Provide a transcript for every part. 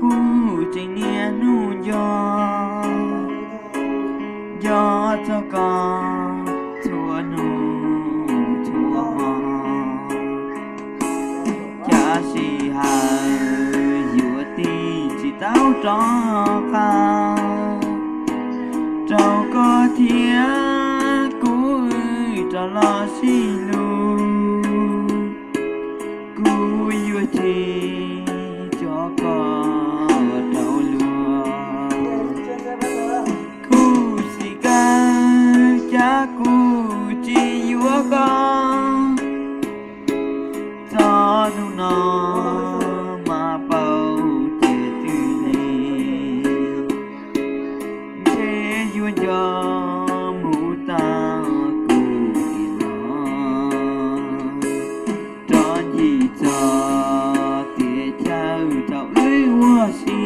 Kuv tseem niaj hnub nco, nco txog koj txhua hnub txhua hmo. Cas sij hawm yuav tij tsis tau rov qab rau koj thiab kuv wb rov los sib hlub. Kuv yuav tsis tso koj rau luag. Khuv xim kawg cas kuv tsis yuav koj. Txog hnub no mas paub tias twb lig, ntshe yuav nco mus tag kuv tiam no. Rov ncig txog tiam chaw thaum wb ua si,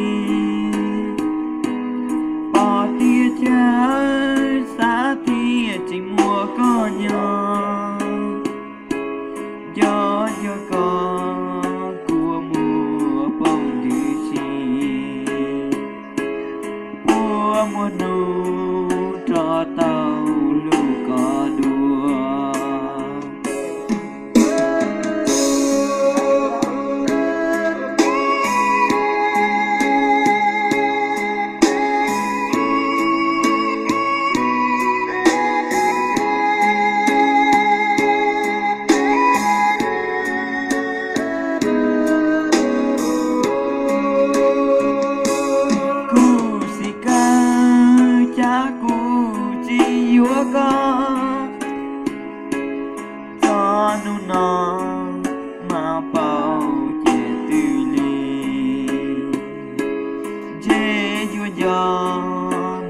pom tiam chaw xav tias tseem muaj koj nyob. Nco nco koj kua muag poob ntws si, puas muaj hnub rov tau hlub koj dua. Khuv xim kawg cas kuv tsis yuav koj. Txog hnub no mas paub tias twb lig, ntshe yuav nco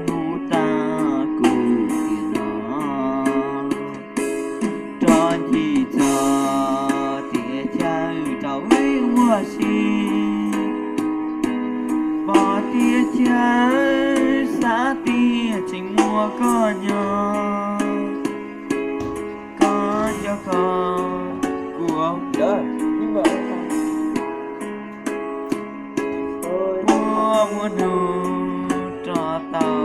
mus tag kuv tiam no. Rov ncig txog tiam chaw thaum wb ua si, pom tiam chaw xav tias tseem muaj koj nyob. Koj nco koj kua, puas muaj hnub rov tau